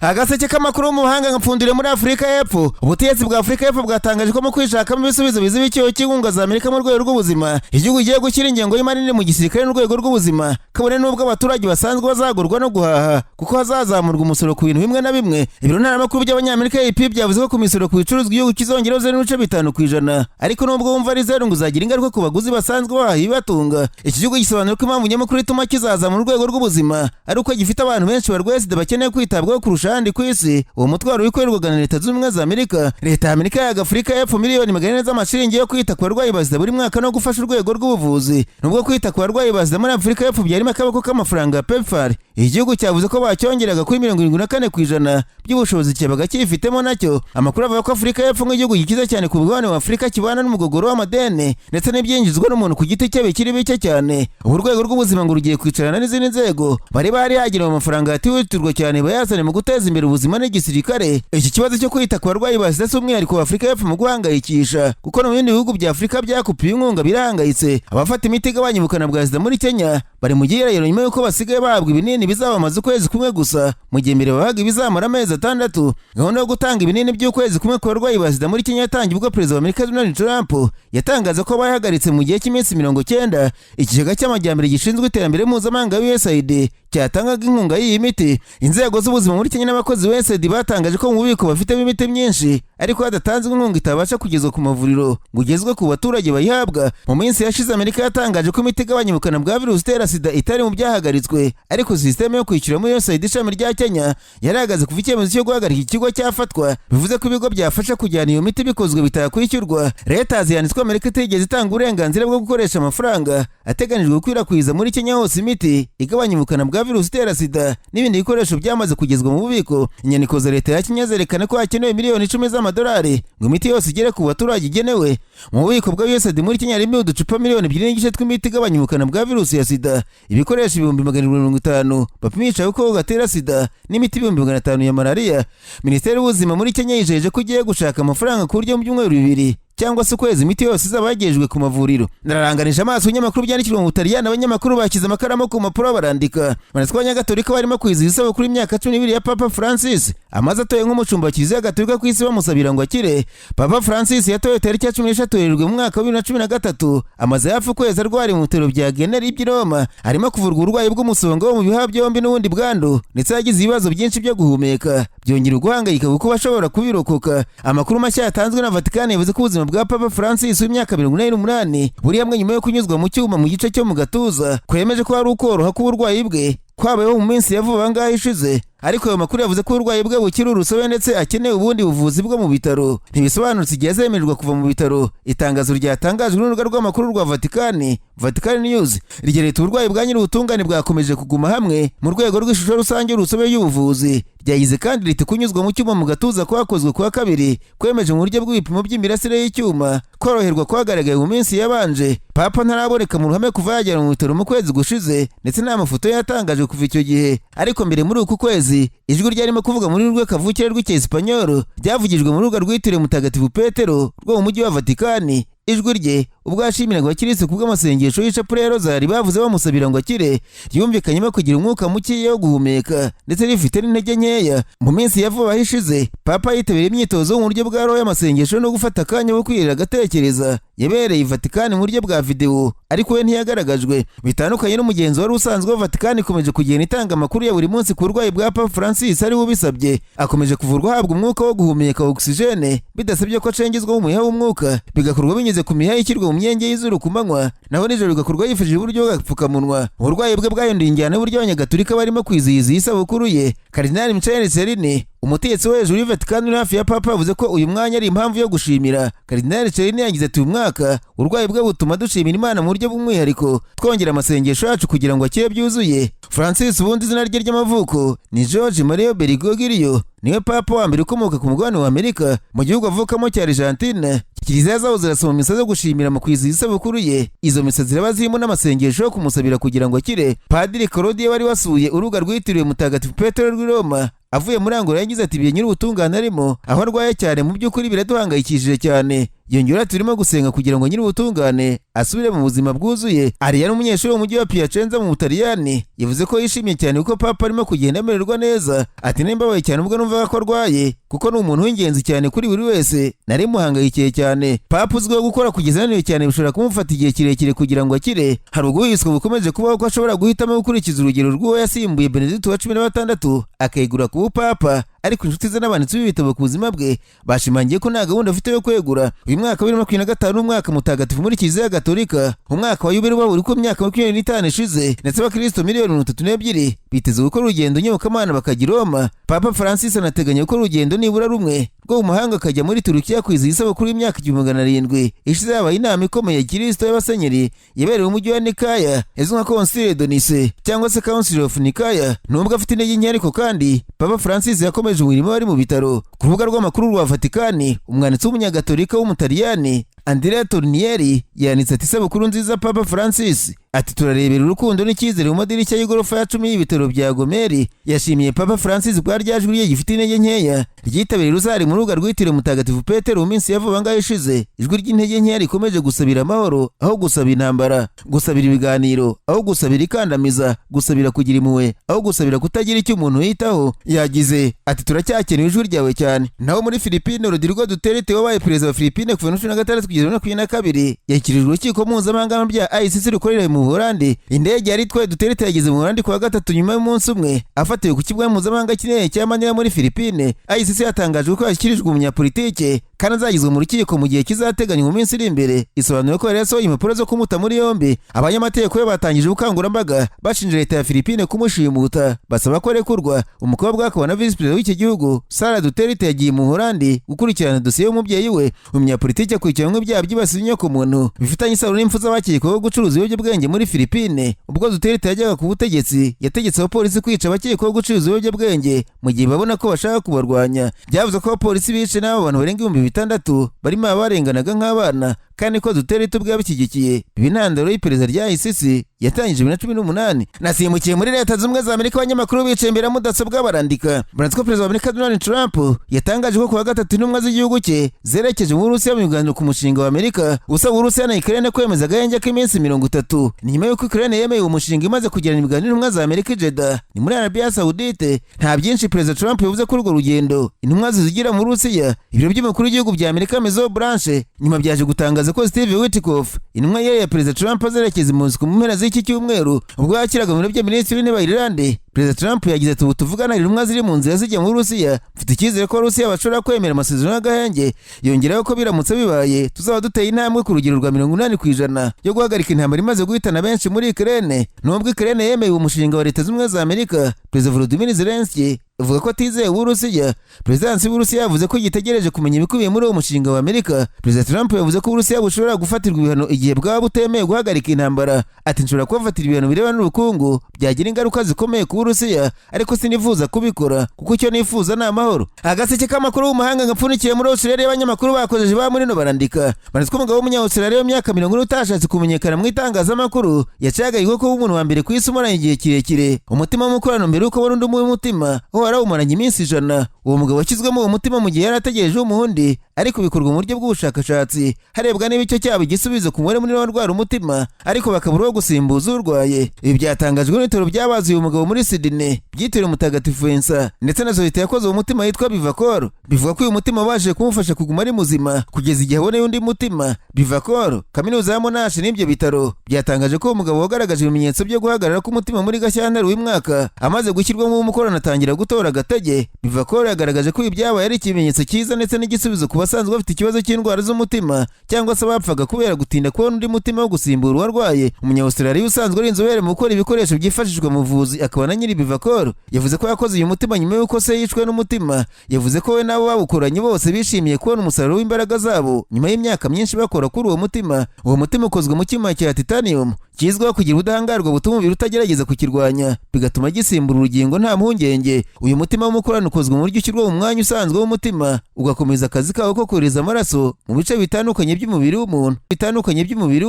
Agaseke k'amakuru mu mahanga nkapfundire muri Afurika y'Epfo. Ubutegetsi bwa Afurika y'Epfo bwatangaje ko mu kwishakamo ibisubizo biziba icyuho cy'inkunga za Amerika mu rwego rw'ubuzima, igihugu kigiye gushyira ingengo y'imari nini mu gisirikare n'urwego rw'ubuzima, kabone n'ubwo abaturage basanzwe bazagurwa no guhaha, kuko hazazamurwa umusoro ku bintu bimwe na bimwe. Ibiro ntaramakuru by'Abanyamerika AP byavuze ko ku misoro ku bicuruzwa igihugu kizongeraho 0.5%, ariko nubwo wumva ari zeru, ngo uzagira ingaruka ku baguzi basanzwe bahaha ibibatunga. Iki gihugu gisobanura ko impamvu nyamukuru ituma kizazamura urwego rw'ubuzima ari uko gifite abantu benshi barwaye sida bakeneye kwitabwaho kurusha ahandi ku isi. Uwo mutwaro wikorerwaga na Leta Zunze Ubumwe za Amerika. Leta ya Amerika yahaga Afurika y'Epfo miliyoni 400 z'amashiringi yo kwita ku barwayi ba sida buri mwaka no gufasha urwego rw'ubuvuzi. Nubwo kwita ku barwayi ba sida muri Afurika y'Epfo byarimo akaboko k'amafaranga ya PEPFAR, iki gihugu cyavuze ko bacyongeraga kuri 74% by'ubushobozi cyabaga cyifitemo nacyo. Amakuru avuga ko Afurika y'Epfo, nk'igihugu gikize cyane ku mugabane wa Afurika, kibana n'umugogoro w'amadeni ndetse n'ibyinjizwa n'umuntu ku giti cye bikiri bike cyane. Ubu urwego rw'ubuzima ngo rugiye kwicarana n'izindi nzego bari bari hagenewe amafaranga yatihutirwa cyane, bayazane mu guteza imbere ubuzima n'igisirikare. Iki kibazo cyo kwita ku barwayi ba sida si umwihariko wa Afurika y'Epfo mu guhangayikisha, kuko no mu bindi bihugu bya Afurika byakupiye inkunga birahangayitse. Abafata imiti igabanya ubukana bwa sida muri Kenya bari mu gihirahiro nyuma y'uko basigaye bahabwa ibinini bizabamaza ukwezi kumwe gusa, mu gihe mbere babahaga ibizamara amezi 6. Gahunda yo gutanga ibinini by'ukwezi kumwe ku barwayi ba sida muri Kenya yatangiye ubwo Perezida wa Amerika Donald Trump yatangaza ko bayahagaritse mu gihe cy'iminsi 90. Ikigega cy'amajyambere gishinzwe iterambere mpuzamahanga, USAID, cyatangaga inkunga y'iyi miti. Inzego z'ubuzima muri Kenya n'abakozi ba USAID batangaje ko mu bubiko bafitemo imiti myinshi, ariko hadatanzwe inkunga itabasha kugezwa ku mavuriro ngo ugezwe ku baturage bayihabwa. Mu minsi yashize, Amerika yatangaje ko imiti igabanya ubukana bwa virusi itera sida itari mu byahagaritswe, ariko sisiteme yo kwishyura muri USAID ishami rya Kenya yarahagaze kuva icyemezo cyo guhagarika ikigo cyafatwa, bivuze ko ibigo byafasha kujyana iyo miti bikozwe bitakwishyurwa. Leta yanditswe Amerika itigeze itanga uburenganzira bwo gukoresha amafaranga ateganijwe gukwirakwiza muri Kenya hose imiti igabanya ubukana bwa virusi itera sida n'ibindi bikoresho byamaze kugezwa mu bubiko. Inyandiko za leta ya Kenya zerekana ko hakenewe miliyoni 10 z'amadolari ngo imiti yose igere ku baturage igenewe. Mu bubiko bwa USAID muri Kenya harimo uducupa miliyoni 2.5 tw'imiti igabanya ubukana bwa virusi ya sida, ibikoresho 750,000 bapimisha agakoko gatera sida n'imiti 500,000 ya malariya. Minisiteri y'Ubuzima muri Kenya yijeje ko igiye gushaka amafaranga ku buryo mu byumweru 2 cyangwa se ukwezi imiti yose izaba yagejejwe ku mavuriro. Nararanganije amaso ibinyamakuru byandikirwa mu Butaliyani. Abanyamakuru bashyize amakaramu ku mpapuro barandika, banditswe Abanyagatolika barimo kwizihiza isabukuru y'imyaka 12 ya Papa Francis amaze atoye nk'umushumba wa Kiliziya Gatolika ku isi, bamusabira ngo akire. Papa Francis yatowe tariki ya 13 Werurwe mu mwaka wa 2013. Amaze hafi ukwezi arwariye mu bitaro bya Generi by'i Roma. Arimo kuvurwa uburwayi bw'umusonga wo mu bihaha byombi n'ubundi bwandu, ndetse yagize ibibazo byinshi byo guhumeka, byongera guhangayika kuko ashobora kubirokoka. Amakuru mashya yatanzwe na Vatikani yavuze ko ubuzima bwa Papa Francis w'imyaka 88 buri hamwe nyuma yo kunyuzwa mu cyuma mu gice cyo mu gatuza, kwemeje ko hari ukoroha k'uburwayi bwe kwabayeho mu minsi ya vuba ngaho ishize. Ariko ayo makuru yavuze ko uburwayi bwe bukiri urusobe ndetse akeneye ubundi buvuzi bwo mu bitaro. Ntibisobanutse igihe azemererwa kuva mu bitaro. Itangazo ryatangajwe n'urubuga rw'amakuru rwa Vatikani, Vatican News, rigira riti: "Uburwayi bwa nyir'ubutungane bwakomeje kuguma hamwe mu rwego rw'ishusho rusange y'urusobe y'ubuvuzi." Ryagize kandi riti: "Kunyuzwa mu cyuma mu gatuza kwakozwe kuwa kabiri kwemeje mu buryo bw'ibipimo by'imirasire y'icyuma koroherwa kwagaragaye mu minsi yabanje." Papa ntaraboneka mu ruhame kuva yagera mu bitaro mu kwezi gushize, ndetse nta mafoto ye yatangajwe kuva icyo gihe. Ariko mbere muri uku kwezi, ijwi ryarimo kuvuga muri rwe kavukire rw'Icyesipanyolo ryavugijwe mu rubuga rwitiriwe Mutagatifu Petero rwo mu mujyi wa Vatikani. Ijwi rye, ubwo yashimiraga abakirisitu kubw'amasengesho y'ishapule ya rozari bavuze bamusabira ngo akire, ryumvikanyemo kugira umwuka muke wo guhumeka ndetse rifite n'intege nkeya. Mu minsi ya vuba ishize, Papa yitabiriye imyitozo mu buryo bwa roho y'amasengesho no gufata akanya ko kwirira agatekereza yabereye i Vatikani mu buryo bwa videwo, ariko we ntiyagaragajwe. Bitandukanye n'umugenzo wari usanzwe wa Vatikani, ikomeje kugenda itanga amakuru ya buri munsi ku burwayi bwa Papa Francis ari we ubisabye. Akomeje kuvurwa ahabwa umwuka wo guhumeka, ogisijene, bidasabye ko acengezwa mu muheha w'umwuka, bigakorwa binyuze ku miheha ishyirwa mu myenge y'izuru ku manywa, naho nijoro bigakorwa hifashishijwe uburyo bw'agapfukamunwa. Uburwayi bwe bwahinduye injyana y'uburyo Abanyagatulika barimo kwizihiza iyi sabukuru ye. Karidinali Michele Cherini, umutegetsi wo hejuru y'Ivatikani uri hafi ya Papa, yavuze ko uyu mwanya ari impamvu yo gushimira. Karidinali Cherini yagize ati: "Uyu mwaka uburwayi bwe butuma dushimira Imana mu buryo bw'umwihariko, twongera amasengesho yacu kugira ngo akire byuzuye." Francis, ubundi izina rye ry'amavuko ni George Mario Bergoglio, niwe papa wa mbere ukomoka ku mugabane wa Amerika. Mu gihugu avukamo cya Argentine, kiliziya zaho zirasoma misa zo gushimira mu kwizihiza isabukuru ye. Izo misa ziraba zirimo n'amasengesho yo kumusabira kugira ngo akire. Padiri Claudio wari wasuye urubuga rwitiriwe Mutagatifu Petero rw'i Roma avuye muri Angola yagize ati: "Ibihe nyir'ubutungane arimo, aho arwaye cyane, mu by'ukuri biraduhangayikishije cyane." Yongera ati: "Turimo gusenga kugira ngo Nyir'ubutungane asubire mu buzima bwuzuye." Ariya ni umunyeshuri wo mu mujyi wa Piacenza mu Butaliyani. Yavuze ko yishimye cyane kuko Papa arimo kugenda amererwa neza. Ati: "Nimbabaye cyane ubwo numvaga ko arwaye, kuko ni umuntu w'ingenzi cyane kuri buri wese. Nari muhangayikiye cyane." Papa uzwiho gukora kugeza ananiwe cyane, bishobora kumufata igihe kirekire kugira ngo akire. Hari ubwiswe bukomeje kubaho ko ashobora guhitamo gukurikiza urugero rw'uwo yasimbuye, Benedicto wa 16, akegura ku bupapa, ariko inshuti ze n'abanditsi b'ibitabo ku buzima bwe bashimangiye ko nta gahunda afite yo kwegura. Uyu mwaka wa 2025 ni umwaka mutagatifu muri Kiliziya Gatolika, umwaka wa yubile uba buri ko imyaka 25 ishize, ndetse abakristo miliyoni 32 biteze gukora urugendo nyobokamana bakajya i Roma. Papa Francis anateganya gukora urugendo nibura rumwe rwo mu mahanga, akajya muri Turukiya kwizihiza isabukuru y'imyaka 1700 ishize habaye inama ikomeye ya kirisito y'abasenyeri yabereye umujyi wa Nikaya, izwi nka Concile de Nicée cyangwa se Council of Nikaya. Nubwo afite intege nke ariko kandi, Papa Francis yakomeje umurimo wari mu bitaro. Ku rubuga rw'amakuru rwa Vatikani, umwanditsi w'umunyagatolika w'Umutaliyani Andrea Tornielli yanditse ati: "Isabukuru nziza, Papa Francis." Ati: "Turarebera urukundo n'icyizere mu madirishya y'igorofa ya 10 y'ibitaro bya Gemelli." Yashimiye Papa Francis bwa rya jwi rye gifite intege nkeya ryitabiriye rozari mu rubuga rwitiriwe Mutagatifu Petero mu minsi ya vuba ngaho ishize, ijwi ry'intege nkeya rikomeje gusabira amahoro aho gusaba intambara, gusabira ibiganiro aho gusabira ikandamiza, gusabira kugira impuhwe aho gusabira kutagira icyo umuntu yitaho. Yagize ati: "Turacyakeneye ijwi ryawe cyane." Naho muri Filipine, Rodrigo Duterte wabaye perezida wa Filipine kuva 2016 kugeza 2022 yashyikirijwe urukiko mpuzamahanga bya ICC rukorera mu Buholandi. Indege yari itwaye Duterte yageze mu Buholandi kuwa gatatu, nyuma y'umunsi umwe afatiwe ku kibuga mpuzamahanga kinini cya Manila muri Filipine. ICC yatangaje ko yashyikirijwe umunyapolitike kandi azagezwa mu rukiko mu gihe kizateganywa mu minsi iri imbere. Isobanura ko yari yasohoye impapuro zo kumuta muri yombi. Abanyamategeko be batangije ubukangurambaga bashinja leta ya Filipine kumushimuta, basaba ko arekurwa. Umukobwa akaba na visi perezida w'iki gihugu, Sara Duterte, yagiye mu Buholandi gukurikirana dosiye y'umubyeyi we. Umunyapolitiki akurikiranyweho ibyaha byibasiye inyokomuntu bifitanye isano n'impfu z'abakekwaho gucuruza ibiyobyabwenge muri Filipine. Ubwo Duterte yajyaga ku butegetsi, yategetse abapolisi kwica abakekwaho gucuruza ibiyobyabwenge mu gihe babona ko bashaka kubarwanya. Byavuze ko abapolisi bishe n'abo bantu barenga 6000, barimo abarenganaga nk'abana, kandi ko Duterte ubwe yabishyigikiye, biba intandaro y'iperereza rya ICC yatangije 2018. Nasimbukiye muri Leta Zunze Ubumwe za Amerika. Abanyamakuru bicaye imbere ya mudasobwa barandika, barandika ko perezida wa Amerika Donald Trump yatangaje ko kuwa gatatu intumwa z'igihugu cye zerekeje mu Burusiya mu biganiro ku mushinga wa Amerika usaba Uburusiya na Ukraine kwemeza agahenge k'iminsi 30. Ni nyuma y'uko Ukraine yemeye uwo mushinga imaze kugirana ibiganiro n'intumwa za Amerika i Jeddah, ni muri Arabia Saudite. Nta byinshi perezida Trump yavuze kuri urwo rugendo intumwa zizigira mu Burusiya. Ibiro by'umukuru w'igihugu bya Amerika, Maison Blanche, nyuma byaje gutangaza ko Steve Witkoff, intumwa ye ya perezida Trump, azerekeza i Moscow mu mpera z'iki cyumweru. Ubwo yakiraga mu biro bya minisitiri w'intebe wa Ireland, perezida Trump yagize ati: "Ubu tuvugana intumwa ziri mu nzira zijya mu Burusiya. Mfite icyizere ko Abarusiya bashobora kwemera amasezerano y'agahenge." Yongeraho ko biramutse bibaye, tuzaba duteye intambwe ku rugero rwa 80% yo guhagarika intambara imaze guhitana benshi muri Ukraine. Nubwo Ukraine yemeye uwo mushinga wa Leta Zunze Ubumwe za Amerika, perezida Volodymyr Zelensky avuga ko atizeye Uburusiya. Perezidansi y'Uburusiya yavuze ko gitegereje kumenya ibikubiye muri uwo mushinga wa Amerika. Perezida Trump yavuze ko Uburusiya bushobora gufatirwa ibihano igihe bwaba butemeye guhagarika intambara. Ati: "Nshobora kubafatira ibihano birebana n'ubukungu byagira ingaruka zikomeye ku Burusiya, ariko sinifuza kubikora kuko icyo nifuza ni amahoro." Agaseke k'amakuru w'umuhanga gapfundikiye muri Australia. Abanyamakuru bakojeje ba muri no barandika, banditswe umugabo w'Umunya-Australia w'imyaka 40 utashatse kumenyekana mu itangazamakuru yaciye agahigo ko umuntu wa mbere ku isi umaranye igihe kirekire umutima w'umukorano mbere y'uko abona undi umutima, aho warawumaranye iminsi 100. Uwo mugabo washyizwemo uwo mutima mu gihe yari ategereje umuhundi, ariko bikorwa mu buryo bw'ubushakashatsi harebwa niba icyo cyaba igisubizo ku mubare munini w'abarwara umutima, ariko bakabura uwo gusimbuza urwaye. Ibi byatangajwe n'ibitaro byabaze uyu mugabo muri Sydney byitiriwe Mutagatifu Vincent, ndetse na sosiyete yakoze uwo mutima yitwa Bivacor. Bivuga ko uyu mutima wabashije kumufasha kuguma ari muzima kugeza igihe aboneye undi mutima. Bivacor, kaminuza ya Monash n'ibyo bitaro byatangaje ko uwo mugabo wagaragaje ibimenyetso byo guhagarara k'umutima muri Gashyantare uyu mwaka, amaze gushyirwamo umukorano atangira gutora agatege. Bivacor yagaragaje ko ibi byabaye ari ikimenyetso cyiza ndetse n'igisubizo ku basanzwe bafite ikibazo cy'indwara z'umutima cyangwa se abapfaga kubera gutinda kubona undi mutima wo gusimbura uwarwaye. Umunya-Australia usanzwe ari inzobere mu gukora ibikoresho byifashishwa mu buvuzi, akaba na nyiri Bivacor, yavuze ko yakoze uyu mutima nyuma y'uko se yishwe n'umutima. Yavuze ko we n'abo bawukoranye bose bishimiye kubona umusaruro w'imbaraga zabo nyuma y'imyaka myinshi bakora kuri uwo mutima. Uwo mutima ukozwe mu cyuma cya titanium kizwiho kugira ubudahangarwa butuma umubiri utagerageza kukirwanya, bigatuma gisimbura urugingo nta mpungenge. Uyu mutima w'umukorano ukozwe mu buryo ushyirwa mu mwanya usanzwe w'umutima, ugakomeza akazi kawo ko kohereza amaraso mu bice bitandukanye by'umubiri w'umuntu bitandukanye by'umubiri.